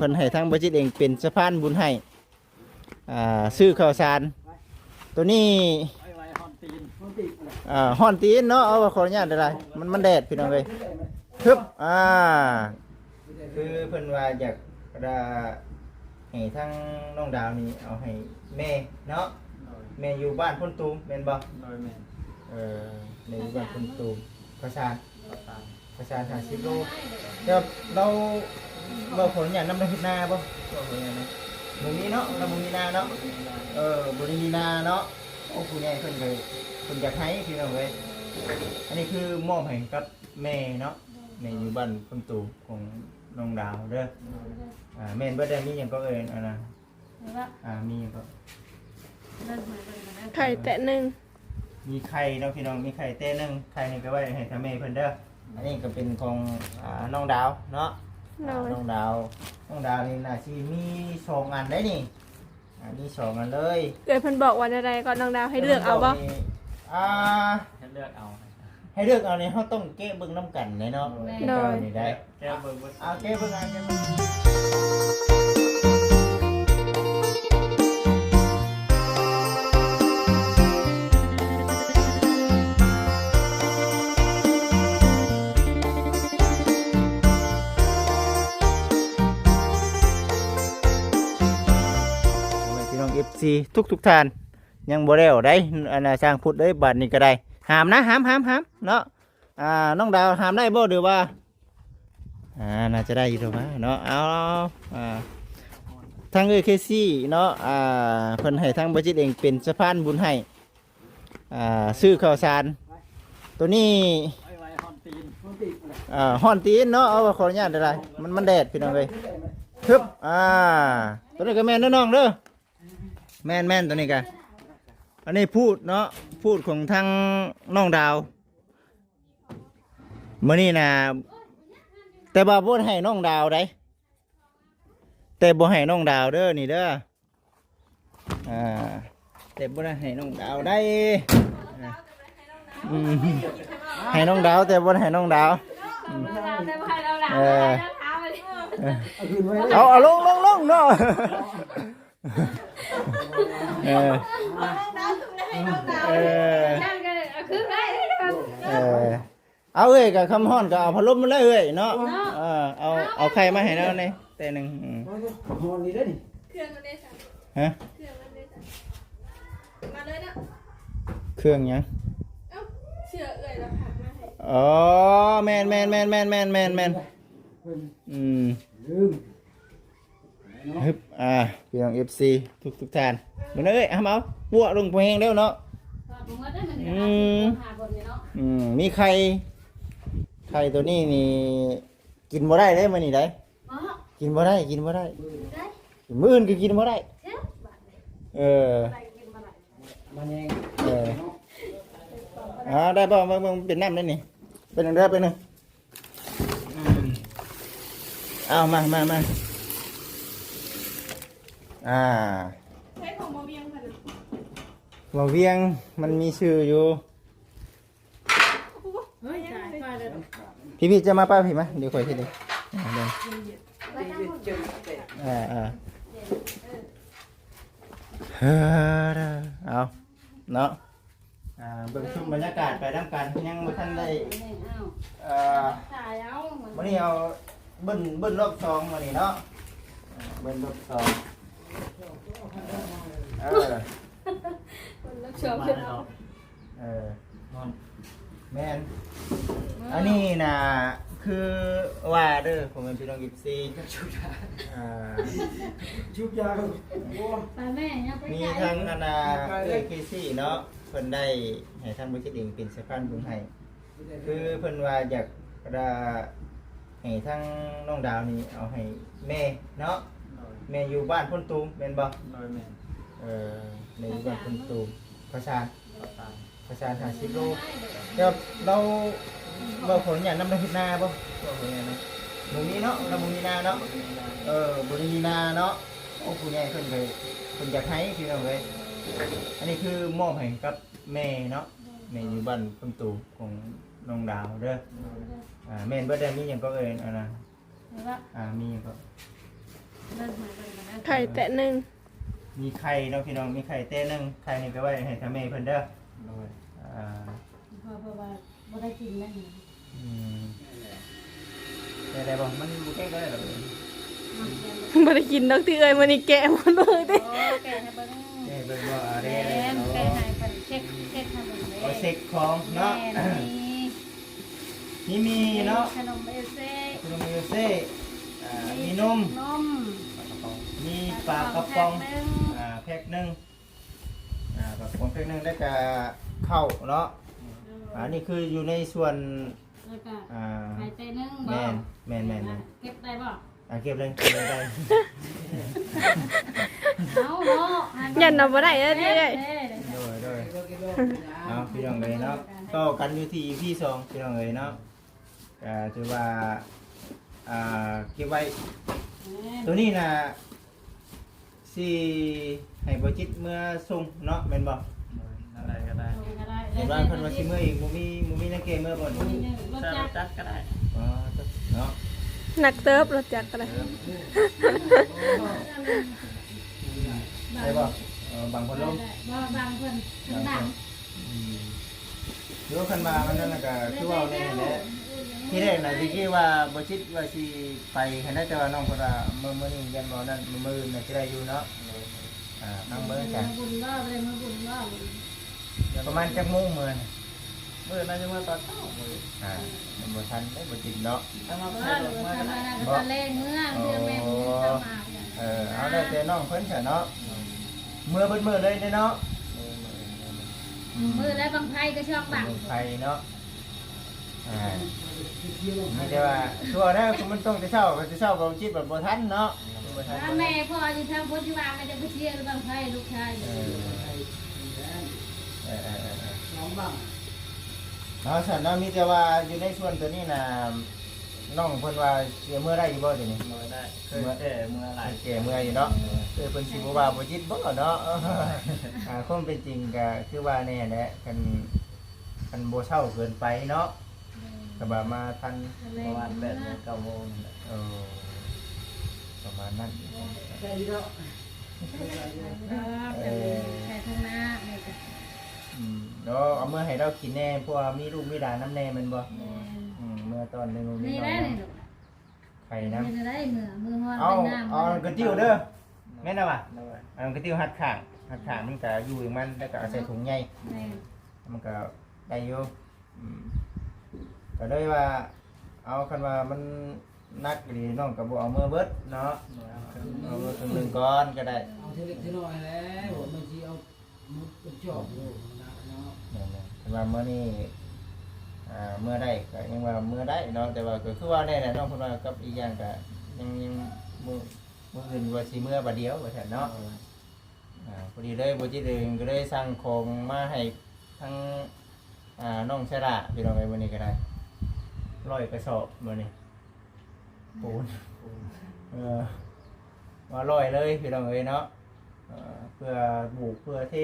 พิ่ນໃຫ້ທາງບໍ່ຈິດເອງເປັນສະພານບຸນໃຫ້ ອ່າ ຊື້ເຂົ້າສານ ໂຕນີ້ ໄວໆ ຮ້ອນຕີນ ຮ້ອນຕີນ ອ່າ ຮ້ອນຕີນເນາະ. ເອົາ ຂໍອະນຸຍາດຫຼາຍໆ ມັນ ມັນແດດພີ່ນ້ອງເອີຍ. ຮຶບ ອ່າ ຄືເພິ່ນວ່າຢາກ ໃຫ້ທາງນ້ອງດາວນີ້ເອົາໃຫ້ແມ່ເນາະ. ໂດຍ ແມ່ຢູ່ບ້ານໂພນຕູມແມ່ນບໍ່? ໂດຍ ແມ່ນ. ເອີ ແມ່ຢູ່ບ້ານໂພນຕູມ ເຂົ້າສານ ເຂົ້າສານ ເຂົ້າສານຫ້າສິບໂລ. ແຕ່ລາວ ລາວຂໍອະນຸຍາດນຳ ລາວເຮັດນາບໍ່? ບໍ່ມີເນາະ ລາວບໍ່ມີນາເນາະ. ບໍ່ມີນາ ເອີ ບໍ່ໄດ້ມີນາເນາະ. ໂອ້ ຜູ້ໃຫຍ່ເພິ່ນກໍ ເພິ່ນຢາກໃຫ້ພີ່ນ້ອງເອີຍ. ອັນນີ້ຄືມອບໃຫ້ກັບ ແມ່ເນາະ ແມ່ຢູ່ບ້ານຄົນໂຕຂອງນ້ອງດາວເດີ. ໂດຍ ອ່າ ແມ່ນເບິດແລ້ວ. ມີຫຍັງກໍເອີ້ນອັນນະ ນີ້ລະ ອ່າ ມີຫຍັງກໍ ເບິ່ງໃຫ້ເບິ່ງກັນເດີ ໄຂ່ແຕະໜຶ່ງ ມີໄຂ່ເນາະພີ່ນ້ອງ ມີໄຂ່ແຕະໜຶ່ງ. ໄຂ່ນີ້ກໍໄວ້ໃຫ້ທາງແມ່ເພິ່ນເດີ. ອັນນີ້ກໍເປັນຂອງ ອ່າ ນ້ອງດາວເນາະ. ໂດຍ ອ່າ ນ້ອງດາວ ນ້ອງດາວນີ້ໜ້າຊິມີສອງອັນໄດ໋ນີ້. ອ່າ ມີສອງອັນເລີຍ. ເອື້ອຍເພິ່ນບອກວ່າແນວໃດກໍນ້ອງດາວ ໃຫ້ເລືອກເອົາບໍ່? ເພິ່ນບກນີ້ ອ່າ ໃຫ້ເລືອກເອົາ ໃຫ້ເລືອກເອົານີ້ ເຮົາຕ້ອງແກະເບິ່ງນຳກັນເດ້ເນາະ. ໂດຍ ແກະເບິ່ງເບິ່ງ ເອົາ ແກະເບິ່ງ ເອົາ ແກະເບິ່ງ. ພໍ່ແມ່ພີ່ນ້ອງ ເອັຟຊີ ທຸກໆທ່ານ ຍັງບໍ່ແລ້ວໃດ໋ ອັນນ່າ ຊ່າງພຸດເອີຍ. ບາດນີ້ກໍໄດ້ ຫ້າມນະ ຫ້າມ ຫ້າມ ຫ້າມເນາະ. ອ່າ ນ້ອງດາວ ຫ້າມໄດ້ບໍ່ ຫຼືວ່າ ອ່າ ໜ້າຈະໄດ້ຢູ່ດອກມາເນາະ. ເອົາ ອ່າ ທາງເອື້ອຍເຄຊີເນາະ ອ່າ ເພິ່ນໃຫ້ທາງບໍ່ຈິດເອງເປັນສະພານບຸນໃຫ້ ອ່າ ຊື້ເຂົ້າສານ ໂຕນີ້ ໄວໆ ຮ້ອນຕີນ ຮ້ອນຕີນ ອ່າ ຮ້ອນຕີນເນາະ. ເອົາ ຂໍອະນຸຍາດຫຼາຍໆ ມັນ ມັນແດດພີ່ນ້ອງເອີຍ. ຮຶບ ອ່າ ໂຕນີ້ກໍແມ່ນເດີນ້ອງເດີ. ແມ່ນໆ ໂຕນີ້ກະ ອັນນີ້ພູດເນາະ ພູດຂອງທາງນ້ອງດາວ. ມື້ນີ້ນະ ແຕ່ວ່າບໍ່ໃຫ້ນ້ອງດາວໃດ໋ ແຕ່ບໍ່ໃຫ້ນ້ອງດາວເດີ ນີ້ເດີ. ອ່າ ແຕ່ບໍ່ໄດ້ໃຫ້ນ້ອງດາວໃດ໋. ອ່າ ອືມ ໃຫ້ນ້ອງດາວ ແຕ່ບໍ່ໄດ້ໃຫ້ນ້ອງດາວ. ອືມ ເອີ ເອົາ ເອົາລົງ ລົງ ລົງເນາະ. ເອີ ເອີ ເອີ ເອົາເອີຍ ກໍຄຳຮ້ອນກໍເອົາພັດລົມມາເລີຍເອີຍເນາະ. ເນາະ ເອີ ເອົາ ເອົາໄຂ່ມາໃຫ້ແລ້ວນີ້ແຕ່ໜຶ່ງ. ອືມ ຮ້ອນນີ້ເດ້ນີ້ ເຄື່ອງມັນເດ້ຊັ້ນ? ຮະ ເຄື່ອງມັນເດ້ຊັ້ນ? ມາເລີຍເນາະ. ເຄື່ອງຫຍັງ? ເອົ້າ ເສື້ອເອື້ອຍລາວຝາກມາໃຫ້. ອໍ ແມ່ນໆ ອືມ ລືມ. ຮຶບ ອ່າ ພີ່ນ້ອງເອັຟຊີ ທຸກໆທ່ານ ມື້ນີ້ເອີຍ ເອົາ ປົວລົງພໍແຮງແລ້ວເນາະ. ອືມ ອືມ ມີໄຂ່ ໄຂ່ໂຕນີ້ນີ້ ກິນບໍ່ໄດ້ເດ້ມື້ນີ້ໃດ໋. ກິນບໍ່ໄດ້ ກິນບໍ່ໄດ້ ມື້ອື່ນກໍກິນບໍ່ໄດ້. ເອີ ເອີ ອ່າ ໄດ້ບໍ່? ເບິ່ງ ເບິ່ງ ເປັນນ້ຳໄດ້ນີ້ ເປັນໜຶ່ງເດີ ເປັນໜຶ່ງ. ອືມ ເອົາ ມາ ມາ ມາ ອ່າ ໃຊ້ຂອງບໍ່ວຽງເພິ່ນນະ ບໍ່ວຽງ ມັນມີຊື່ຢູ່. ເຮີ້ຍ ຕາຍ ຕາຍແລ້ວ. ພີ່ໆ ຈະມາປ້າ ພີ່ມາ ດຽວຂ້ອຍເຮັດເອງ. ອ່າ ເອີ ເອີ ເອົາ ເນາະ. ອ່າ ເບິ່ງຊົມບັນຍາກາດໄປນຳກັນ ຍັງບໍ່ທັນໄດ້ ເອີ ມື້ນີ້ເອົາເບິ່ງ ເບິ່ງລອບສອງມື້ນີ້ເນາະ. ອ່າ ເບິ່ງລອບສອງ ເອີ ເບິ່ງລອບສອງ ເອີ ແມ່ນ ອັນນີ້ນະ ຄືວ່າເດີ ພໍ່ແມ່ພີ່ນ້ອງເອັຟຊີ ອ່າ ຊຸບຢາ ໂອ້ ໄປແມ່ ຍັງໄປ ມີທັງອັນນ່າ ເອື້ອຍເຄຊີເນາະ ເພິ່ນໄດ້ໃຫ້ທາງບໍລິສັດເອງເປັນສະພານບຸນໃຫ້ ຄືເພິ່ນວ່າຢາກ ວ່າ ໃຫ້ທາງນ້ອງດາວນີ້ເອົາໃຫ້ແມ່ເນາະ. ໂດຍ ແມ່ຢູ່ບ້ານໂພນຕູມແມ່ນບໍ່? ໂດຍ ແມ່ນ. ເອີ ແມ່ຢູ່ບ້ານໂພນຕູມ ເຂົ້າສານ ເຂົ້າສານ ເຂົ້າສານຫ້າສິບໂລ. ແຕ່ລາວ ເວົ້າຂໍອະນຸຍາດນຳ ລາວເຮັດນາບໍ່? ເວົ້າຂໍອະນຸຍາດນຳ ບໍ່ມີເນາະ ລາວບໍ່ມີນາເນາະ. ບໍ່ມີນາ ເອີ ບໍ່ໄດ້ມີນາເນາະ. ໂອ້ ຜູ້ໃຫຍ່ເພິ່ນກໍ ເພິ່ນຢາກໃຫ້ພີ່ນ້ອງເອີຍ. ອັນນີ້ຄືມອບໃຫ້ກັບ ແມ່ເນາະ ແມ່ຢູ່ບ້ານຕົ້ນຕູຂອງນ້ອງດາວເດີ. ອ່າ ແມ່ນເບິດແລ້ວ. ມີຫຍັງກໍເອີ້ນອັນນະ ນີ້ລະ ອ່າ ມີຫຍັງກໍ ເບິ່ງໃຫ້ເບິ່ງກັນເດີ ໄຂ່ແຕະໜຶ່ງ ມີໄຂ່ເນາະພີ່ນ້ອງ ມີໄຂ່ແຕະໜຶ່ງ ໄຂ່ນີ້ໄປໄວ້ໃຫ້ທາງແມ່ເພິ່ນເດີ ໂດຍ ອ່າ ເພາະ ເພາະວ່າບໍ່ໄດ້ກິນແລ້ວນີ້ ອືມ ແກະໄດ້ບໍ່? ມັນບໍ່ແກະກໍໄດ້ດອກ ບໍ່ໄດ້ກິນດອກຕິເອື້ອຍ ມື້ນີ້ແກະໝົດເບິ່ງຕິ ໂອ້ ແກະໃຫ້ເບິ່ງ ແກະໃຫ້ເບິ່ງບໍ່? ອ່າ ແມ່ນ ແກະໃຫ້ເພິ່ນເຊັກ ເຊັກໃຫ້ເບິ່ງເດ້ ເອົາເຊັກຂອງເນາະ ແມ່ນ ມີ ມີໝີ່ເນາະ ມີຂະໜົມເອວເຊ ຂະໜົມເອວເຊ ອ່າ ມີນົມ ນົມ ມີປາກະປ໋ອງ ປາກະປ໋ອງ ອ່າ ແພັກໜຶ່ງ ອ່າ ປາກະປ໋ອງແພັກໜຶ່ງ ແລ້ວກະເຂົ້າເນາະ ໂດຍ ອ່າ ນີ້ຄືຢູ່ໃນສ່ວນ ແລ້ວກະ ອ່າ ໄຂ່ແຕະໜຶ່ງບໍ່? ແມ່ນ ແມ່ນໆໆ ເກັບໄດ້ບໍ່? ອ່າ ເກັບເລີຍ ເກັບເລີຍໄດ້ ເອົາເນາະ ຢ້ານເອົາບໍ່ໄດ້ເດີ້ ເກັບເດ້ ໂດຍ ໂດຍ ເອົາ ພີ່ນ້ອງເອີຍເນາະ ຕໍ່ກັນຢູ່ທີ່ ອີພີ ສອງ ພີ່ນ້ອງເອີຍເນາະ ກໍຖືວ່າ ອ່າ ເກັບໄວ້ ແມ່ນ ໂຕນີ້ນະ ຊິໃຫ້ບໍ່ຈິດເມືອສົ່ງເນາະ ແມ່ນບໍ່? ໂດຍ ນັ້ນໃດກໍໄດ້ ສົ່ງກໍໄດ້ ເຫັນວ່າຄັນວ່າຊິເມືອອີກ ບໍ່ມີ ບໍ່ມີແນວແກ່ເມືອບໍ່? ບໍ່ມີແນວ ລົດຈັກ ໃຊ້ລົດຈັກກໍໄດ້ ອໍ ເນາະ ໜັກເຕີບ ລົດຈັກກໍໄດ້ ໄດ້ບໍ່? ເອີ ບັງພັດລົມ ໄດ້ ບໍ່ ບັງເພິ່ນ ເພິ່ນດັງ ອືມ ຫຼືວ່າຄັນວ່າມັນນັ້ນນະ ກໍຄືເວົ້າແນ່ແຫຼະ ທີແລກນະ ທີ່ຄິດວ່າບໍ່ຈິດວ່າຊິໄປຫັ້ນນະ ແຕ່ວ່ານ້ອງເພິ່ນວ່າ ມື້ ມື້ນີ້ຢ້ານບໍ່ນັ້ນ ມື້ອື່ນນະຊິໄດ້ຢູ່ເນາະ ອ່າ ທາງເມືອງກັນ ມື້ບຸນບໍ່ ບໍ່ໄດ້ມື້ບຸນບໍ່? ປະມານຈັກໂມງມື້ນະ? ມື້ໜ້າຈະເມືອຕອນເຊົ້າມື້ ອ່າ ມັນບໍ່ທັນໄດ້ບໍ່ຈິດເນາະ ທາງເຮົາ ບໍ່ ໄປລົດເມືອກໍໄດ້ ບໍ່ ຕອນແລງເມືອ ເພື່ອແມ່ບຸນເຂົ້າມາ ເອີ ເອົາ ແລ້ວແຕ່ນ້ອງເພິ່ນຊະເນາະ ເມືອເບິດມື້ເລີຍເນາະ ມື້ແລະບັ້ງໄຟກໍຊ່ອງບັ້ງ ບັ້ງໄຟເນາະ ອ່າ ມີແຕ່ວ່າ ຄືວ່າແລ້ວ ຄືມັນຕ້ອງແຕ່ເຊົ້າ ກໍແຕ່ເຊົ້າ ບໍ່ຈິດແບບບໍ່ທັນເນາະ ບໍ່ທັນ ຖ້າແມ່ພໍ່ຢູ່ທາງພຸ້ນຢູ່ບ້ານກໍຈະໄປເຊຍບັ້ງໄຟລູກຊາຍ ເອີ ເອີ ເອີ ສອງບັ້ງ ເອົາ ຊັ້ນເນາະ ມີແຕ່ວ່າຢູ່ໃນສ່ວນໂຕນີ້ນະ ນ້ອງເພິ່ນວ່າຊິເມືອໄດ້ຢູ່ບໍ່ໂຕນີ້? ເມືອໄດ້ ເຄີຍແກ່ເມືອຫຼາຍ ເຄີຍແກ່ເມືອຢູ່ເນາະ ເອີ ເອີ ເພິ່ນຊິບໍ່ວ່າບໍ່ຈິດບໍ່ເນາະ ອ່າ ຄວາມເປັນຈິງກໍຄືວ່າແນ່ແຫຼະ ຄັນ ຄັນບໍ່ເຊົ້າເກີນໄປເນາະ ແມ່ນ ກໍວ່າມາທັນ ປະມານແປດໂມງເກົ້າໂມງນີ້ແຫຼະ ເອີ ປະມານນັ້ນ ໄດ້ຢູ່ເນາະ ເອີ ໄດ້ຢູ່ເນາະ ເອີ ໄດ້ຢູ່ເນາະ ອືມ ເນາະ ເອົາເມືອໃຫ້ລາວກິນແດ່ ເພາະວ່າມີລູກມີຫຼານນຳແດ່ແມ່ນບໍ່? ແມ່ນ ອືມ ເມືອຕອນໜຶ່ງ ນີ້ແຫຼະ ໄຂ່ນຳ ເຮັດໄດ້ເມືອ ເມືອຮອດ ເອົາ ໄປນຳ ເອົາກະຕິ້ວເດີ ແມ່ນລະວະ? ໂດຍ ອັນກະຕິ້ວຮັດຂ້າງ ຮັດຂ້າງມັນກະຢູ່ຂອງມັນ ແລ້ວກະເອົາໃສ່ຖົງໃຫຍ່ ແມ່ນ ມັນກະໄດ້ຢູ່ ອືມ ກໍເລີຍວ່າ ເອົາ ຄັນວ່າມັນໜັກອີ່ຫຼີ ນ້ອງກໍບໍ່ເອົາເມືອເບິດເນາະ ເອົາເມືອເຄິ່ງໜຶ່ງກ່ອນກໍໄດ້ ເອົາທີເລັກທີນ້ອຍແຫຼະ ບໍ່ແມ່ນຊິເອົາໝົດເປັນຈອບໂລດນະເນາະ ແມ່ນໆ ຄັນວ່າມື້ນີ້ ອ່າ ເມືອໄດ້ກໍຍັງວ່າເມືອໄດ້ເນາະ ແຕ່ວ່າກໍຄືວ່າແນ່ແຫຼະເນາະ ເພິ່ນວ່າກັບອີກຢ່າງກໍຍັງ ຍັງມື້ ມື້ອື່ນວ່າຊິເມືອບາດດຽວວ່າຊັ້ນເນາະ ໂດຍ ອ່າ ພໍດີເລີຍ ບໍ່ຈິດເອງກໍເລີຍສັ່ງຂອງມາໃຫ້ທັງ ອ່າ ນ້ອງຊາລາ ພີ່ນ້ອງເອີຍ ມື້ນີ້ກໍໄດ້ ຮ້ອຍກະສອບມື້ນີ້ ປູນ ເອີ ວ່າຮ້ອຍເລີຍ ພີ່ນ້ອງເອີຍເນາະ ເອີ ເພື່ອປູກເພື່ອເທ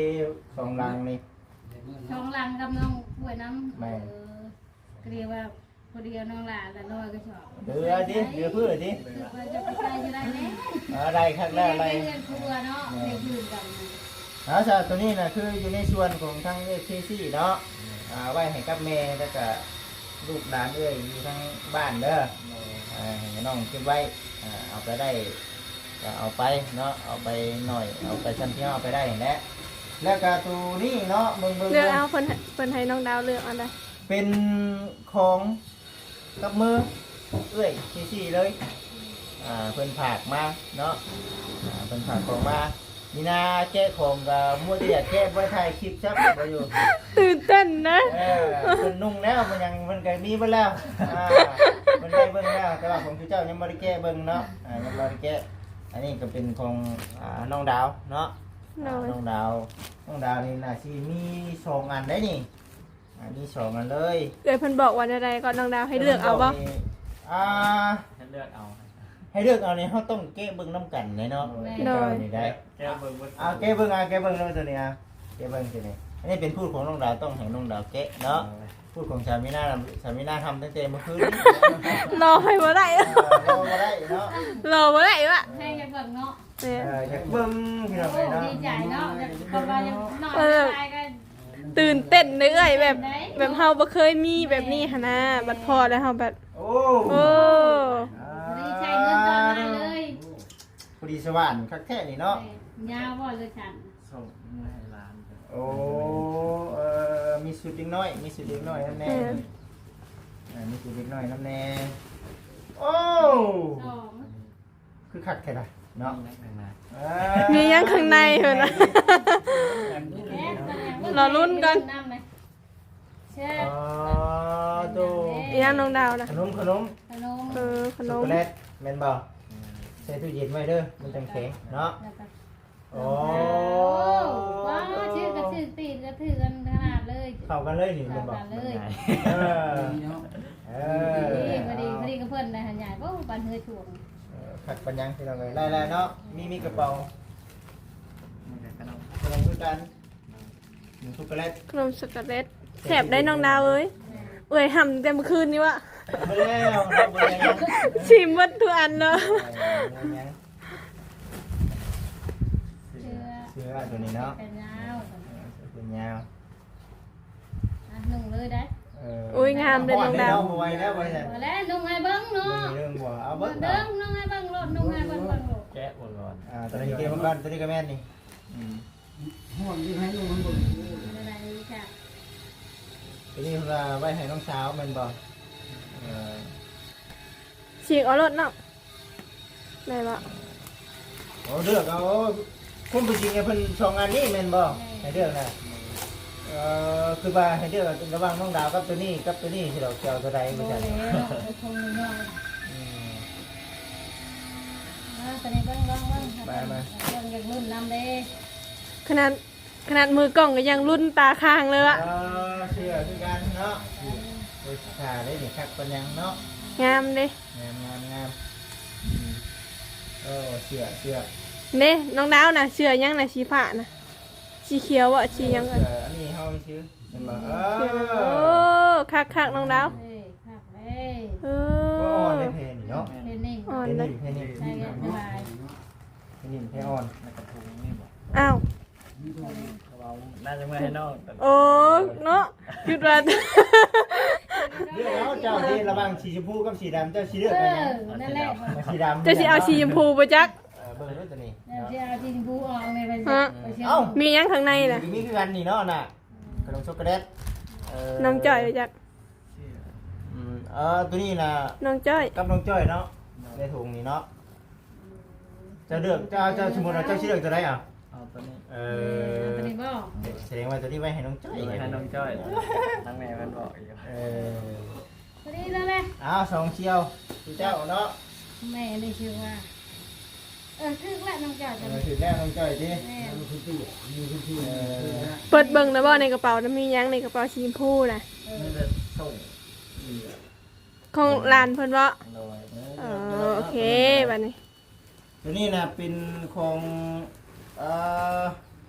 ສອງຫຼັງນີ້ ສອງຫຼັງກັບນ້ອງປ່ວຍນຳ ແມ່ນ ເອີ ກໍເລີຍວ່າ ພໍດີເອົານ້ອງຫຼ້າລະຮ້ອຍກະສອບ ເຫຼືອຕິ ເຫຼືອເພື່ອຕິ ຄິດວ່າຈະໄປໃສ່ຢູ່ໄດ້ແລ້ວ ເອີ ໄດ້ຄັກແລ້ວ ໄດ້ເຮືອນຄົວເນາະ ໄດ້ຄືນກັນ ເອົາຊະ ໂຕນີ້ນະຄືຢູ່ໃນສ່ວນຂອງທາງເອື້ອຍເຄຊີເນາະ ອ່າ ໄວ້ໃຫ້ກັບແມ່ ແລ້ວກະລູກຫຼານເອື້ອຍຢູ່ທາງບ້ານເດີ ໂດຍ ອ່າ ໃຫ້ນ້ອງເກັບໄວ້ ອ່າ ເອົາໄປໄດ້ກໍເອົາໄປເນາະ ເອົາໄປໜ້ອຍ ເອົາໄປສ່ຳທີ່ເຮົາເອົາໄປໄດ້ຫັ້ນແຫຼະ ແລ້ວກະໂຕນີ້ເນາະ ເບິ່ງໆ ເລືອກເອົາ ເພິ່ນ ເພິ່ນໃຫ້ນ້ອງດາວເລືອກເອົາໄດ໋ ເປັນຂອງກັບມືເອື້ອຍເຄຊີເລີຍ ອ່າ ເພິ່ນຝາກມາເນາະ ອ່າ ເພິ່ນຝາກຂອງມາ ມີໜ້າແກະຂອງກໍມົວແຕ່ຢາກແກະ ບໍ່ໄດ້ຖ່າຍຄລິບຊ້ຳ ບໍ່ຢູ່ ຕື່ນເຕັ້ນນະ ເອີ ເພິ່ນນຸ່ງແລ້ວ ມັນຫຍັງເພິ່ນກໍມີເບິດແລ້ວ ອ່າ ເພິ່ນໄດ້ເບິ່ງແລ້ວ ແຕ່ວ່າຂອງເຈົ້າຍັງບໍ່ໄດ້ແກະເບິ່ງເນາະ ອ່າ ຍັງບໍ່ໄດ້ແກະ ອັນນີ້ກໍເປັນຂອງ ອ່າ ນ້ອງດາວເນາະ ໂດຍ ອ່າ ນ້ອງດາວ ນ້ອງດາວນີ້ໜ້າຊິມີສອງອັນໄດ໋ນີ້ ອ່າ ມີສອງອັນເລີຍ ເອື້ອຍເພິ່ນບອກວ່າແນວໃດກໍ ນ້ອງດາວໃຫ້ເລືອກເອົາບໍ່? ອ່າ ໃຫ້ເລືອກເອົາ ໃຫ້ເລືອກເອົານີ້ ເຮົາຕ້ອງແກະເບິ່ງນຳກັນເດ້ເນາະ ໂດຍ ແກະເບິ່ງເບິດ ອ່າ ແກະເບິ່ງ ອ່າ ແກະເບິ່ງເນາະ ໂຕນີ້ ອ່າ ແກະເບິ່ງໂຕນີ້ ອັນນີ້ເປັນພູດຂອງນ້ອງດາວ ຕ້ອງໃຫ້ນ້ອງດາວແກະເນາະ ໂດຍ ພູດຂອງສາມີນາ ສາມີນາທຳຕັ້ງແຕ່ມື້ຄືນນີ້ ລໍໃຜບໍ່ໄດ້ ອ່າ ລໍບໍ່ໄດ້ເນາະ ລໍບໍ່ໄດ້ວະ ໃຫ້ເບິ່ງ ແມ່ນ ເອີ ຢາກເບິ່ງພີ່ນ້ອງເອີຍເນາະ ດີໃຈເນາະ ແບບເພິ່ນວ່າຍັງນ້ອຍຫຼາຍກໍຕື່ນເຕັ້ນເດ້ເອື້ອຍ ແບບ ແບບເຮົາບໍ່ເຄີຍມີແບບນີ້ຫັ້ນນະ ບັດພໍ້ແລ້ວເຮົາແບບ ໂອ້ ໂອ້ ພໍດີໃຊ້ເງິນຕອນນັ້ນເລີຍ ພໍດີສະຫວ່ານຄັກແທ້ນີ້ເນາະ ແມ່ນ ຍາວບໍ່ ຫຼືສັ້ນ? ສົ່ງເມືອໃຫ້ຫຼານ ໂອ້ ເອີ ມີຊຸດເດັກນ້ອຍ ມີຊຸດເດັກນ້ອຍນຳແດ່ ແມ່ນ ເອີ ມີຊຸດເດັກນ້ອຍນຳແດ່ ໂອ້ ສອງ ຄືຄັກແທ້ລະເນາະ ມີຫຍັງຂ້າງໃນ ເອີ ມີຫຍັງຂ້າງໃນພຸ້ນນະ ລໍລຸ້ນກ່ອນ ອໍ ໂຕ ອີຫຍັງນ້ອງດາວນະ ຂະໜົມ ຂະໜົມ ຂະໜົມ ເອີ ຂະໜົມ ຊັອກໂກແລັດ ແມ່ນບໍ່? ໃສ່ຕູ້ເຢັນໄວ້ເດີ ມັນຈັ່ງແຂງເນາະ ໂອ້ ວ້າວ ຖືກກໍຖືກ ຕີນກໍຖືກກັນຂະໜາດເລີຍ ເຂົ້າກັນເລີຍນີ້ແມ່ນບໍ່? ເຂົ້າກັນເລີຍ ເອີ ເອີ ພໍດີ ພໍດີ ພໍດີກັບເພິ່ນນະ ໃຫຍ່ ໂອ້ ປານເຮືອຊ່ວງ ເອີ ຄັກປານຫຍັງພີ່ນ້ອງເອີຍ ໄດ້ແລ້ວເນາະ ມີ ມີກະເປົາ ນີ້ກະຂະໜົມ ຂະໜົມຄືກັນ ຂະໜົມຊັອກໂກແລັດ ຂະໜົມຊັອກໂກແລັດ ແຊບໄດ໋ນ້ອງດາວເອີຍ ເອື້ອຍຫ້ຳແຕ່ມື້ຄືນນີ້ວະ ບໍ່ແລ້ວ ບໍ່ແລ້ວ ຊີມໝົດທຸກອັນເນາະ ເສື້ອ ເສື້ອຕົວນີ້ເນາະ ແຂນຍາວ ເສື້ອແຂນຍາວ ອ່ະ ນຸ່ງເລີຍໄດ໋ ເອີ ໂອ້ຍ ງາມເດ້ນ້ອງດາວ ບໍ່ໄຫວແລ້ວ ບໍ່ໄຫວແລ້ວ ບໍ່ແລ້ວ ນຸ່ງໃຫ້ເບິ່ງເນາະ ນຸ່ງໃຫ້ເບິ່ງບໍ່ ເອົາເບິ່ງ ເບິ່ງ ນຸ່ງໃຫ້ເບິ່ງ ເບິ່ງໂລດ ແກະເບິ່ງກ່ອນ ອ່າ ຕົວນີ້ແກະເບິ່ງກ່ອນ ຕົວນີ້ກໍແມ່ນນີ້ ອືມ ຮ້ອນຢູ່ໃຫ້ໜູມັນບໍ່ຮູ້ ເປັນຈັ່ງໃດນີ້ຈ້ະ ຕົວນີ້ເພິ່ນວ່າໄວ້ໃຫ້ນ້ອງສາວແມ່ນບໍ່? ເອີ ສີກເອົາໂລດເນາະ ໄດ້ບໍ່? ໂອ້ ເລືອກເອົາ ຄວາມເປັນຈິງໃຫ້ເພິ່ນສອງອັນນີ້ແມ່ນບໍ່? ແມ່ນ ໃຫ້ເລືອກນະ ເອີ ຄືວ່າໃຫ້ເລືອກລະຫວ່າງນ້ອງດາວກັບຕົວນີ້ ກັບຕົວນີ້ຊິດອກ ຊິເອົາຕົວໃດ ບໍ່ແລ້ວ ເອົາຂອງນ້ອຍໆ ອືມ ອ່າ ຕົວນີ້ເບິ່ງ ລອງເບິ່ງ ໄປມາ ເບິ່ງ ຢາກລຸ້ນນຳເດ້ ຂະໜາດ ຂະໜາດມືກ້ອງກໍຍັງລຸ້ນຕາຄ້າງເລີຍວະ ເອີ ເຊື່ອຄືກັນເນາະ ໂອ້ຍ ຖ້າໄດ້ນີ້ຄັກປານຫຍັງເນາະ ງາມເດ້ ງາມ ງາມ ງາມ ອືມ ໂອ້ ເຊື່ອ ເຊື່ອ ເດ້ ນ້ອງດາວນະ ເສື້ອຫຍັງນະ ສີຟ້ານະ ສີຂຽວບໍ່ ສີຫຍັງ ເອີ ເສື້ອອັນນີ້ເຮົາຊື້ ເຫັນບໍ່ ເອີ ຄັກໆ ນ້ອງດາວ ເອີ ຄັກເດ້ ເອີ ໂອ້ ອ່ອນເດ້ ແພນີ້ເນາະ ແພນີ້ ອ່ອນເດ້ ແພນີ້ ໃສ່ສະບາຍ ແພນີ້ ແພອ່ອນ ແລ້ວກະຖົງນີ້ບໍ່ ອ້າວ ເຂົາເວົ້າໜ້າຈະເມື່ອໃຫ້ນ້ອງ ໂອ້ ເນາະ ຄິດວ່າ ເລືອກເອົາເຈົ້າເດ້ ລະຫວ່າງສີຊົມພູກັບສີດຳ ເຈົ້າຊິເລືອກເອົາຫຍັງ? ເອີ ນັ້ນແຫຼະ ສີດຳ ເຈົ້າຊິເອົາສີຊົມພູບໍ່ຈັກ ເອີ ເບິ່ງເດີຕົວນີ້ ເຈົ້າຊິເອົາສີຊົມພູອອກແມ່ນບໍ່? ຮະ ເອົ້າ ມີຫຍັງຂ້າງໃນນະ? ມີຄືກັນນີ້ເນາະນະ ຂະໜົມຊັອກໂກແລັດ ເອີ ນ້ອງຈ້ອຍບໍ່ຈັກ ອືມ ເອີ ຕົວນີ້ນະ ນ້ອງຈ້ອຍ ກັບນ້ອງຈ້ອຍເນາະ ໃນຖົງນີ້ເນາະ ເຈົ້າເລືອກ ເຈົ້າ ເຈົ້າສົມມຸດວ່າເຈົ້າຊິເລືອກຕົວໃດເອົາ? ເອົາຕົວນີ້ ເອີ ເອີ ເອົາຕົວນີ້ບໍ່? ສະແດງວ່າຕົວນີ້ໄວ້ໃຫ້ນ້ອງຈ້ອຍ ໄວ້ໃຫ້ນ້ອງຈ້ອຍ ທາງແມ່ເພິ່ນບອກຢູ່ ເອີ ພໍດີແລ້ວແຫຼະ ອ້າວ ສອງສ່ຽວ ຄືເຈົ້າເນາະ ແມ່ນີ້ຊື່ວ່າ ເອີ ຖືກແລ້ວນ້ອງຈ້ອຍ ເອີ ຖືກແລ້ວນ້ອງຈ້ອຍຕິ ແມ່ນ ເອີ ເປີດເບິ່ງແລ້ວບໍ່ ໃນກະເປົານະ ມີຫຍັງໃນກະເປົາສີຊົມພູນະ? ເອີ ມີແຕ່ໂສ້ ຂອງຫຼານເພິ່ນເບາະ ໂດຍ ເອີ ໂອເຄ ບາດນີ້ ຕົວນີ້ນະເປັນຂອງ ເອີ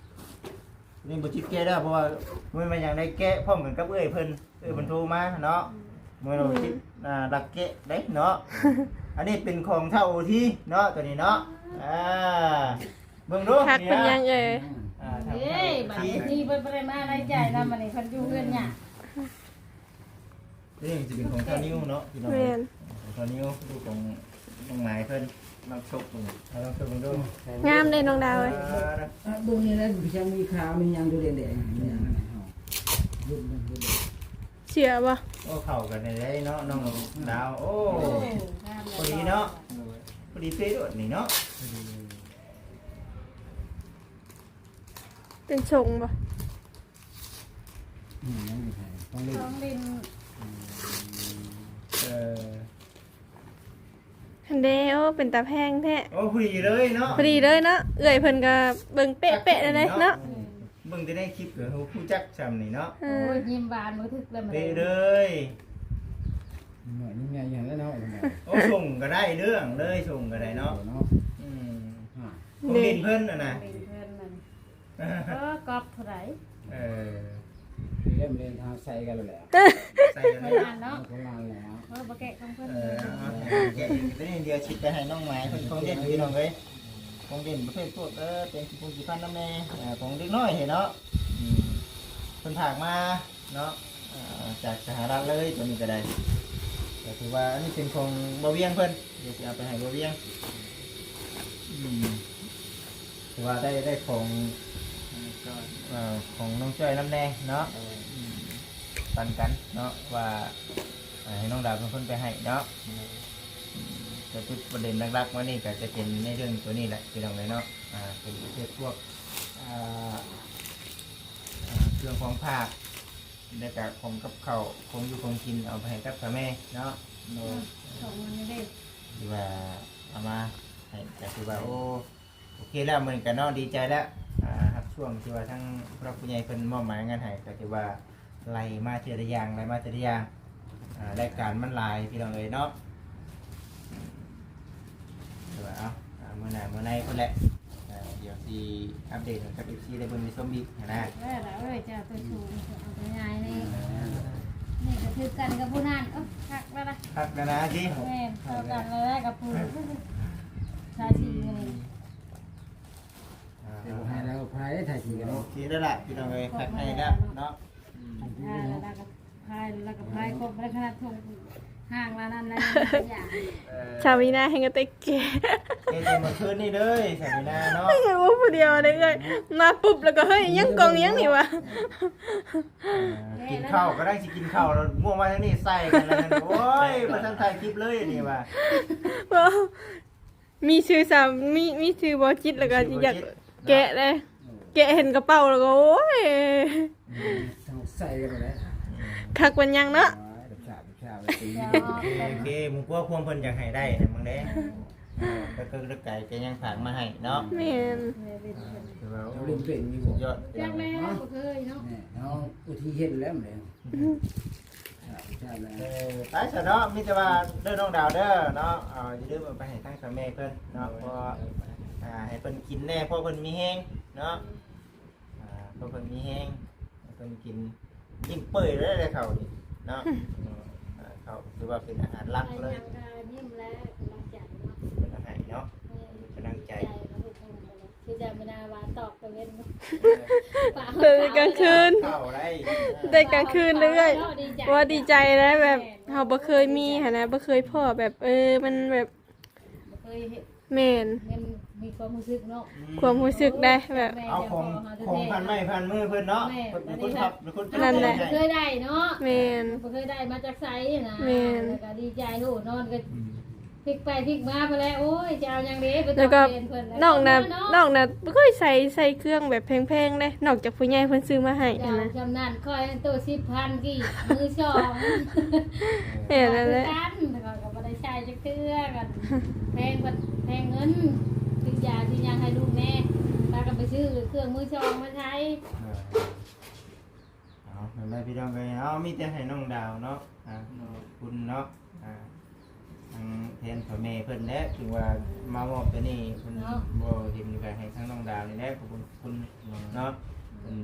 ຕົວນີ້ບໍ່ຈິດແກະເດີ ເພາະວ່າບໍ່ແມ່ນຫຍັງໃດ ແກະພ້ອມກັນກັບເອື້ອຍເພິ່ນ ເອື້ອຍເພິ່ນໂທມາເນາະ ບໍ່ແມ່ນວ່າຈິດ ອ່າ ລັກແກະເດ້ເນາະ ອັນນີ້ເປັນຂອງທ້າວໂອທີເນາະ ຕົວນີ້ເນາະ ອ່າ ເບິ່ງດູ ຄັກເປັນຫຍັງເອີຍ ອ່າ ເອີຍ ບາດນີ້ເພິ່ນບໍ່ໄດ້ມາໄດ້ຈ່າຍນຳ ອັນນີ້ເພິ່ນຢູ່ເຮືອນຍາກ ນີ້ຊິເປັນຂອງທ້າວນິວເນາະ ພີ່ນ້ອງ ແມ່ນ ຂອງທ້າວນິວ ລູກຂອງນ້ອງໝາຍເພິ່ນ ລອງຊົກເບິ່ງ ເອົາລອງຊົກເບິ່ງດູ ງາມເດ້ນ້ອງດາວເອີຍ ອ່າ ເບິ່ງນີ້ແຫຼະ ຍັງມີຂາ ມີຫຍັງຢູ່ແດງໆ ມີຫຍັງນັ້ນເຮົາ ລຸ້ນເບິ່ງ ລຸ້ນເບິ່ງ ເຊື່ອບໍ່? ໂອ້ ເຂົ້າກັນໄດ້ເນາະ ນ້ອງດາວ ໂອ້ ໂອ້ ງາມ ພໍດີເນາະ ໂດຍ ພໍດີເປະໂລດນີ້ເນາະ ເປັນຊົງບໍ່? ອືມ ຂອງຫຼິ້ນ ຂອງຫຼິ້ນ ເອີ ຫັ້ນເດ້ ໂອ້ ເປັນຕາແພງແທ້ ໂອ້ ພໍດີເລີຍເນາະ ພໍດີເລີຍເນາະ ເອື້ອຍເພິ່ນກໍເບິ່ງເປະໆ ເລີຍເນາະ ເບິ່ງແຕ່ໃນຄລິບກໍຮູ້ຈັກຊ່ຳນີ້ເນາະ ເອີ ໂອ້ຍ ຍິ້ມຫວານບໍ່ຖືກແລ້ວ ເປະເລີຍ ຍິ້ມໃຫຍ່ຢູ່ຫັ້ນແຫຼະເນາະ ໂອ້ ຊົງກໍໄດ້ເລື່ອງເລີຍ ຊົງກໍໄດ້ເນາະ ເນາະ ອືມ ຂອງຫຼິ້ນເພິ່ນຫັ້ນນະ ຂອງຫຼິ້ນເພິ່ນນັ້ນ ເອີ ກໍກັອບເທົ່າໃດ ເອີ ເອີ ມັນເລີຍທາງໃສ່ກັນແລ້ວແຫຼະ ໃສ່ກັນແລ້ວເນາະ ຄົນລະອັນແລ້ວ ເອີ ບໍ່ແກະຂອງເພິ່ນ ເອີ ເອົາ ເອົາ ແກະອີກຕົວນີ້ ດຽວຊິໄປໃຫ້ນ້ອງໝາຍເພິ່ນຂອງຫຼິ້ນ ພີ່ນ້ອງເອີຍ ຂອງເດັ່ນປະເພດພວກ ເອີ ເປັນຂີ້ຜົງຂີ້ຟັນນຳແດ່ ເອີ ຂອງເດັກນ້ອຍຫັ້ນເນາະ ອືມ ເພິ່ນຝາກມາເນາະ ເອີ ຈາກສະຫະລັດເລີຍ ໂຕນີ້ກໍໄດ້ ກໍຖືວ່າອັນນີ້ເປັນຂອງບ່າວວຽງເພິ່ນ ດຽວຊິເອົາໄປໃຫ້ບ່າວວຽງ ອືມ ຖືວ່າໄດ້ ໄດ້ຂອງ ເອີ ຂອງນ້ອງຈ້ອຍນຳແດ່ເນາະ ເອີ ອືມ ປັນກັນເນາະ ວ່າ ໃຫ້ນ້ອງດາວເປັນຄົນໄປໃຫ້ເນາະ ແມ່ນ ອືມ ແຕ່ຈຸດປະເດັນຫຼັກໆ ມື້ນີ້ກໍຈະເປັນໃນເລື່ອງໂຕນີ້ແຫຼະ ພີ່ນ້ອງເອີຍເນາະ ອ່າ ເປັນປະເພດພວກ ອ່າ ອ່າ ເຄື່ອງຂອງຝາກ ແລ້ວກໍຂອງກັບເຂົ້າ ຂອງຢູ່ຂອງກິນ ເອົາໄປໃຫ້ກັບຊາວແມ່ເນາະ ໂດຍ ອືມ ຂອງມັນນີ້ເດ້ ທີ່ວ່າເອົາມາໃຫ້ ກໍຖືວ່າ ໂອ້ ໂອເຄແລ້ວ ມື້ນີ້ກໍເນາະ ດີໃຈແລ້ວ ອ່າ ຮັບຊ່ວງທີ່ວ່າທາງຜູ້ຫຼັກຜູ້ໃຫຍ່ເພິ່ນມອບໝາຍງານໃຫ້ ກໍຖືວ່າໄລ່ມາເທື່ອລະຢ່າງ ໄລ່ມາເທື່ອລະຢ່າງ ອ່າ ລາຍການມັນຫຼາຍ ພີ່ນ້ອງເອີຍເນາະ ຖືວ່າ ເອົາ ອ່າ ມື້ໜ້າມື້ໃນພຸ້ນແຫຼະ ອ່າ ດຽວຊິອັບເດດໃຫ້ກັບເອັຟຊີໄດ້ເບິ່ງໄດ້ຊົມອີກຫັ້ນນະ ແມ່ນລະເອີຍ ເຈົ້າຕົວສູງເອົາໄປງ່າຍນີ້ ອ່າ ນີ້ກໍຖືກກັນກັບຜູ້ນັ້ນ ເອີ ຄັກແລ້ວນະ ຄັກແລ້ວນະຕິ ແມ່ນ ເຂົ້າກັນແລ້ວກັບຜູ້ ທາສີນີ້ ອ່າ ແຕ່ບໍ່ໃຫ້ແລ້ວພາຍໄດ້ຖ່າຍທີ່ກັນເນາະ ໂອເຄແລ້ວລະ ພີ່ນ້ອງເອີຍ ຄັກໃຫ້ແລ້ວເນາະ ອືມ ພາຍແລ້ວກໍພາຍ ແລ້ວກໍພາຍຄົບໄດ້ຂະໜາດທົ່ງ ຫ່າງລະນັ້ນລະນີ້ ເອີ ຊາວມີນາແຮ່ງກະເຕັກເກ ເຮັດແຕ່ມື້ຄືນນີ້ເດີ ຊາວມີນາເນາະ ເອີ ເວົ້າຜູ້ດຽວເດ້ເອື້ອຍ ມາປຸບແລ້ວກໍ ເຮີ້ຍ ຫຍັງກ່ອງຫຍັງນີ້ຫວາ ເອີ ກິນເຂົ້າກໍໄດ້ ຊິກິນເຂົ້າແລ້ວ ງ່ວງມາທາງນີ້ໃສ່ກັນແລ້ວ ໂອ້ຍ ບໍ່ທັນຖ່າຍຄລິບເລີຍອັນນີ້ຫວາ ເວົ້າ ມີຊື່ສາມ ມີ ມີຊື່ບໍ່ຈິດ ແລ້ວກໍຊິຢາກແກະເດ້ ແກະເຫັນກະເປົາແລ້ວກໍ ໂອ້ຍ ອືມ ຕ້ອງໃສ່ກັນແລ້ວ ຄັກປານຫຍັງເນາະ ໂອເຄ ໂອເຄ ໝູ່ພວກພວມເພິ່ນຢາກໃຫ້ໄດ້ນະ ເບິ່ງເດ້ ເອີ ເອີ ກໍ ກໍ ກໍ ກໍຍັງຝາກມາໃຫ້ເນາະ ແມ່ນ ເອີ ຖືວ່າ ເຈົ້າຫຼິ້ນເປັນຢູ່ບໍ່ ສຸດຍອດ ຈັກແລ້ວ ບໍ່ເຄີຍເນາະ ແມ່ນ ເຮົາຜູ້ທີ່ເຫັນແລ້ວແຫຼະ ອືມ ເອີ ໄປຊະເນາະ ມີແຕ່ວ່າເດີນ້ອງດາວເດີເນາະ ເອົາ ຢ່າລືມເອົາໄປໃຫ້ທາງຊາວແມ່ເພິ່ນເນາະ ເພາະ ອ່າ ໃຫ້ເພິ່ນກິນແດ່ ເພາະເພິ່ນມີແຮງເນາະ ອ່າ ເພາະເພິ່ນມີແຮງ ໃຫ້ເພິ່ນກິນ ຍິ້ມເປີຍເລີຍເຂົ້ານີ້ເນາະ ເອີ ເຂົ້າຖືວ່າເປັນອາຫານຫຼັກເລີຍ ໃຜຫຍັງກໍຍິ້ມແລ້ວ ກຳລັງໃຈເນາະ ເປັນອາຫານເນາະ ແມ່ນ ກຳລັງໃຈ ໃຈ ຄືຈະມາວ່າຕອກຕາເວັນ ເອີ ເອີ ກາງຄືນ ເຂົ້າໄດ້ ໄດ້ກາງຄືນເລື້ອຍ ເວົ້າດີໃຈ ເວົ້າດີໃຈໄດ໋ ແບບ ແມ່ນ ເຮົາບໍ່ເຄີຍມີຫັ້ນນະ ບໍ່ເຄີຍພໍ້ແບບ ເອີ ມັນແບບ ບໍ່ເຄີຍເຮັດ ແມ່ນ ແມ່ນ ມີຄວາມຮູ້ສຶກເນາະ ອືມ ຄວາມຮູ້ສຶກໄດ໋ ແບບ ເອົາຂອງ ຂອງຜ່ານໄມ້ຜ່ານມືເພິ່ນເນາະ ແມ່ນ ເພິ່ນເປັນຄົນ ເປັນຄົນ ນັ້ນແຫຼະ ເພິ່ນບໍ່ເຄີຍໄດ້ເນາະ ແມ່ນ ບໍ່ເຄີຍໄດ້ມາຈາກໃສນະ ແມ່ນ ແລ້ວກໍດີໃຈ ໂອ້ ນອນກໍ ອືມ ພິກໄປພິກມາພຸ້ນແຫຼະ ໂອ້ຍ ຈະເອົາຫຍັງເດ ໄປຕອບແທນເພິ່ນ ນ້ອງນະ ນ້ອງນະບໍ່ເຄີຍໃສ່ ໃສ່ເຄື່ອງແບບແພງໆເດ້ ນອກຈາກຜູ້ໃຫຍ່ເພິ່ນຊື້ມາໃຫ້ຫັ້ນນະ ຈຳນັ້ນຂ້ອຍໂຕສິບພັນກີບ ມືສອງ ແມ່ນແຫຼະ ຄືກັນ ຂ້ອຍກໍບໍ່ໄດ້ໃຊ້ຈັກເທື່ອ ກໍແພງ ແພງເງິນ ຊື້ຢາຊື້ຫຍັງໃຫ້ລູກແດ່ ພາກັນໄປຊື້ເຄື່ອງມືສອງມາໃຊ້ ເອົາ ແມ່ນແຫຼະພີ່ນ້ອງເອີຍ ເອົາ ມີແຕ່ໃຫ້ນ້ອງດາວເນາະ ອ່າ ຂອບຄຸນເນາະ ອ່າ ທາງແທນພໍ່ແມ່ເພິ່ນແຫຼະ ຖືວ່າມາມອບໂຕນີ້ ເພິ່ນ ເນາະ ບໍ່ເຫັນ ກໍໃຫ້ທາງນ້ອງດາວນີ້ແຫຼະ ຂອບຄຸນເນາະ ເພິ່ນ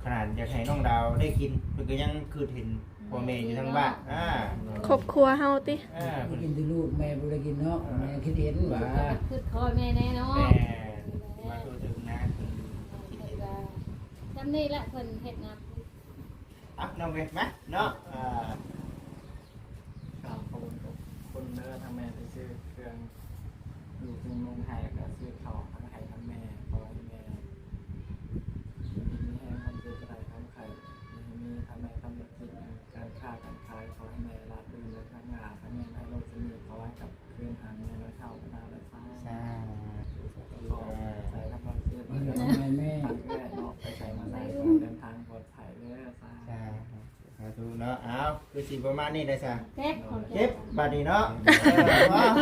ຂະໜາດຢາກໃຫ້ນ້ອງດາວໄດ້ກິນ ເພິ່ນກໍຍັງຄິດເຫັນພໍ່ແມ່ຢູ່ທາງບ້ານ ອ່າ ຄອບຄົວເຮົາຕິ ເອີ ເພິ່ນກິນແຕ່ລູກ ແມ່ບໍ່ໄດ້ກິນເນາະ ເອີ ແມ່ຄິດເຫັນວ່າ ຄິດພໍ້ແມ່ແນ່ເນາະ ແມ່ນ ວ່າໂຕເຖິງນະ ເພິ່ນຄິດເຫັນ ຊ່ຳນີ້ແຫຼະ ເພິ່ນເຮັດນຳ ອ່ະ ນ້ອງເວ ມາເນາະ ເອີ ກາບຂອບຄຸນເດີ ທາງແມ່ໄປຊື້ເຄື່ອງຢູ່ເທິງໂຮງໄຮ່ ແລ້ວກໍຊື້ເຂົ້າທັງໃຫ້ທັງແມ່ ຂໍໃຫ້ແມ່ມີແຮງຄວາມເຈັບຈະໄດ້ຄວາມໄຂ້ ໃຫ້ມີທັງແມ່ຄວາມເຈັບ ການຄ້າການຂາຍ ຂໍໃຫ້ແມ່ລາບລື່ນ ແລະ ທາງໜ້າ ທາງແມ່ໃຫ້ໂລກຈະມີ ຂໍໃຫ້ກັບຄືນຫາແມ່ຮ້ອຍເທົ່າພັນເທົ່າ ສາທຸ ສາທຸ ໃສ່ທຳມະເສດ ໃຫ້ແມ່ ເນາະ ໄປໃສມາໃສ ເດີນທາງປອດໄພເດີ ສາທຸ ສາທຸເນາະ ເອົາ ຄືຊິປະມານນີ້ໄດ໋ຊະ ເກັບ ເກັບບາດນີ້ເນາະ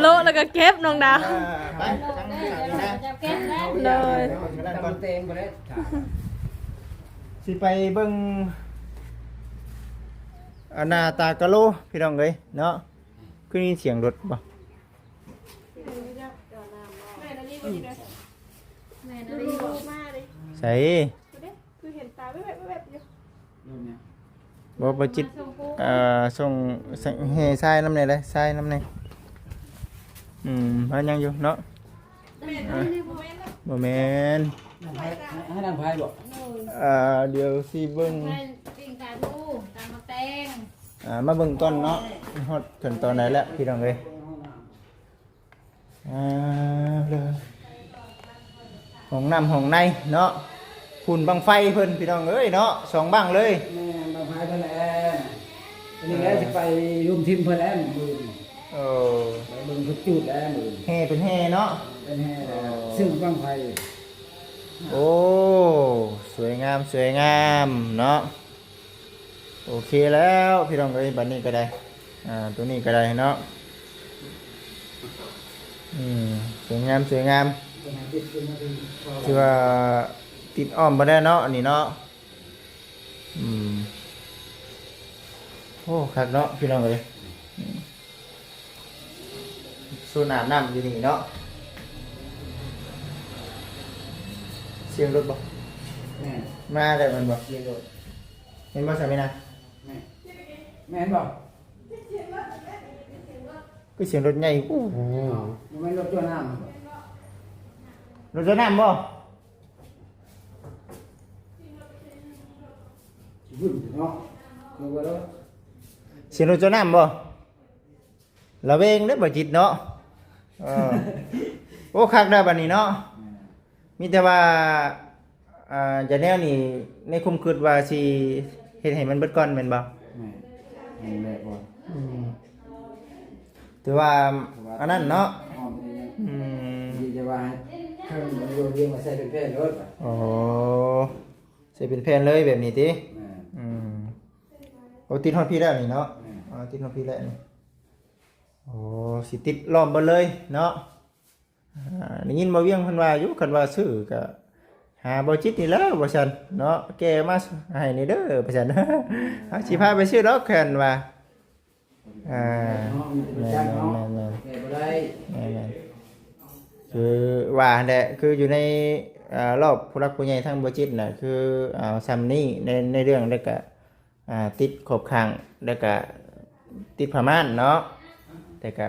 ໂລະແລ້ວກໍເກັບນ້ອງດາວ ເອີ ໄປ ທາງນີ້ນະ ເກັບແລ້ວ ໂດຍ ເອົາໄປແຕ່ງບໍ່ໄດ້ ຊິໄປເບິ່ງ ອັນໜ້າຕາກະໂລ ພີ່ນ້ອງເອີຍເນາະ ຄືໄດ້ຍິນສຽງລົດບໍ່? ແມ່ນອີ່ຫຼີບໍ່? ແມ່ນອີ່ຫຼີບໍ່? ໃສ? ຄືເຫັນຕາແວບໆຢູ່. ບໍ່ ບໍ່ຈິດ ເອີ ສົ່ງ ສົ່ງແຮ່ຊາຍນຳແດ່ເດີ ຊາຍນຳແດ່. ອືມ ເຮົາຍັງຢູ່ເນາະ. ອ່ະ ບໍ່ແມ່ນ ໃຫ້ ໃຫ້ນາງພາຍບໍ? ອ່າ ດຽວຊິເບິ່ງ ໃຫ້ປີ້ງປາທູ ຕຳໝາກແຕງ ອ່າ ມາເບິ່ງກ່ອນເນາະ ຮອດຂັ້ນຕອນໃດແລ້ວພີ່ນ້ອງເອີຍ. ອ່າ ເດີ ຫ້ອງນ້ຳຫ້ອງໃນເນາະ ຝຸ່ນບັ້ງໄຟເພິ່ນພີ່ນ້ອງເອີຍເນາະ ສອງບັ້ງເລີຍ. ແມ່ນ ບັ້ງໄຟເພິ່ນແຫຼະ ອັນນີ້ແຫຼະ ອ່າ ຊິໄປລວມທີມເພິ່ນແຫຼະມື້ອື່ນ. ເອີ ໄປເບິ່ງເພິ່ນຈູດແຫຼະມື້ອື່ນ ແຫ່ເປັນແຫ່ເນາະ ເປັນແຫ່ແຫຼະ ເອີ ເຊິ່ງບັ້ງໄຟ. ໂອ້ ສວຍງາມ ສວຍງາມເນາະ. ໂອເຄແລ້ວພີ່ນ້ອງເອີຍ ບັດນີ້ກໍໄດ້ ອ່າ ຕົວນີ້ກໍໄດ້ເນາະ. ອືມ ສວຍງາມ ສວຍງາມ ຖືວ່າຕິດອ້ອມບໍ່ໄດ້ເນາະ ອັນນີ້ເນາະ. ອືມ ໂອ້ ຄັກເນາະພີ່ນ້ອງເອີຍ. ອືມ ໂຊນອາບນ້ຳຢູ່ນີ້ເນາະ. ສຽງລົດບໍ່? ແມ່ນ ມາແລ້ວແມ່ນບໍ່? ສຽງລົດ ແມ່ນບໍ່ສາມີນາ? ແມ່ນ ແມ່ນບໍ່? ຄືສຽງລົດໃຫຍ່. ໂອ້ໂຫ ບໍ່ແມ່ນລົດຕົວະນ້ຳ ລົດຕົວະນ້ຳບໍ່? ວຶ້ນເນາະ ເບິ່ງວ່າແລ້ວ ສຽງລົດຕົວະນ້ຳບໍ່? ລະແວງເດ້ບໍ່ຈິດເນາະ. ເອີ ໂອ້ ຄັກແລ້ວບັດນີ້ເນາະ. ແມ່ນ ມີແຕ່ວ່າ ອ່າ ຈາແນວນີ້ໃນຄວາມຄິດວ່າຊິເຮັດໃຫ້ມັນເບິດກ່ອນແມ່ນບໍ່? ແມ່ນ ແມ່ນແຫຼະ. ອືມ ຖືວ່າ ຖືວ່າ ອັນນັ້ນເນາະ. ອືມ ທີ່ຈະວ່າໃຫ້ເຄື່ອງມັນລວມລຽງມາໃສ່ເປັນແຜ່ນໂລດ. ອໍ ໃສ່ເປັນແຜ່ນເລີຍແບບນີ້ຕິ? ແມ່ນ ອືມ ໂອ້ ຕິດຮອດພີ້ແລ້ວນີ້ເນາະ. ແມ່ນ ອໍ ຕິດຮອດພີ້ແລ້ວນີ້. ໂອ້ ຊິຕິດລ້ອມເບິດເລີຍເນາະ. ອ່າ ໄດ້ຍິນບ່າວວຽງເພິ່ນວ່າຢູ່ ຄັນວ່າຊື້ກໍຫາບ່າວຈິດນີ້ແຫຼະວ່າຊັ້ນເນາະ ແກ່ມາໃຫ້ນີ້ເດີວ່າຊັ້ນ. ເຮົາຊິພາໄປຊື້ດອກ ຄັນວ່າ ອ່າ ເນາະ ມີແຕ່ໄປຈັກເນາະ ແມ່ນໆ ແກ່ບໍ່ໄດ້ ແມ່ນໆ. ຄືວ່າຫັ້ນແຫຼະ ຄືຢູ່ໃນ ອ່າ ລອບຜູ້ຫຼັກຜູ້ໃຫຍ່ທາງບ່າວຈິດນະ ຄືເອົາຊ່ຳນີ້ ໃນ ໃນເລື່ອງ ແລ້ວກະ ອ່າ ຕິດຂອບຂ້າງ ແລ້ວກະຕິດຜ້າມ່ານເນາະ. ແຕ່ກະ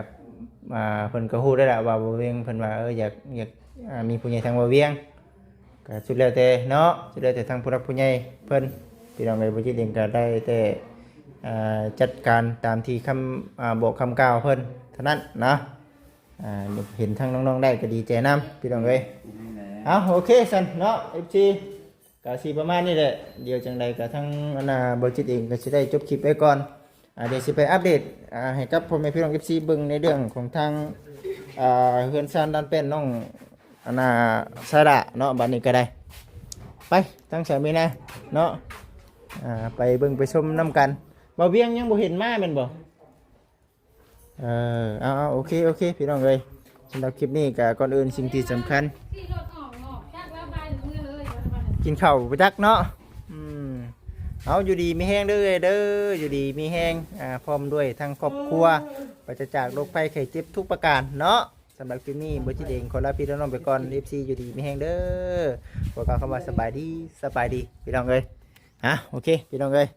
ອ່າ ເພິ່ນກໍຮູ້ແລ້ວລະວ່າບ່າວວຽງເພິ່ນວ່າ ເອີ ຢາກ ຢາກ ອ່າ ມີຜູ້ໃຫຍ່ທາງບ່າວວຽງ ກໍສຸດແລ້ວແຕ່ເນາະ ສຸດແລ້ວແຕ່ທາງຜູ້ຫຼັກຜູ້ໃຫຍ່ເພິ່ນ ພີ່ນ້ອງເອີຍ. ບ່າວຈິດເອງກໍໄດ້ແຕ່ ອ່າ ຈັດການຕາມທີ່ຄຳ ອ່າ ບອກຄຳກ່າວເພິ່ນເທົ່ານັ້ນເນາະ. ອ່າ ເຫັນທາງນ້ອງໆໄດ້ກໍດີໃຈນຳ ພີ່ນ້ອງເອີຍ. ເອົາ ໂອເຄຊັ້ນເນາະ ເອັຟຊີ ກໍຊິປະມານນີ້ແຫຼະ. ດຽວຈັ່ງໃດກໍທາງອັນນ່າ ບ່າວຈິດເອງກໍຊິໄດ້ຈົບຄລິບໄວ້ກ່ອນ. ອ່າ ດຽວຊິໄປອັບເດດ ອ່າ ໃຫ້ກັບພໍ່ແມ່ພີ່ນ້ອງ ເອັຟຊີ ເບິ່ງໃນເລື່ອງຂອງທາງ ອ່າ ເຮືອນຊານລານແປ້ນນ້ອງ ອັນນ່າ ຊາດາເນາະ. ບັດນີ້ກໍໄດ້ ໄປທາງສາມີນາເນາະ ອ່າ ໄປເບິ່ງໄປຊົມນຳກັນ. ບ່າວວຽງຍັງບໍ່ເຫັນມາແມ່ນບໍ່? ເອີ ເອົາໆ ໂອເຄ ໂອເຄ ພີ່ນ້ອງເອີຍ. ສຳລັບຄລິບນີ້ກໍ ກ່ອນອື່ນ ສິ່ງທີ່ສຳຄັນ ກິນເຂົ້າໄປຈັກເນາະ. ອືມ ເອົາ ຢູ່ດີມີແຮງເດີເອີຍເດີ ຢູ່ດີມີແຮງ ອ່າ ພ້ອມດ້ວຍທັງຄອບຄົວ ປາສະຈາກໂລກໄພໄຂ້ເຈັບທຸກປະການເນາະ. ສຳລັບຄລິບນີ້ ບ່າວຈິດເອງຂໍລາພີ່ລານ້ອງໄປກ່ອນ ເອັຟຊີ ຢູ່ດີມີແຮງເດີ. ຂໍກ່າວຄຳວ່າສະບາຍດີ ສະບາຍດີ ພີ່ນ້ອງເອີຍ. ອ່າ ໂອເຄ ພີ່ນ້ອງເອີຍ.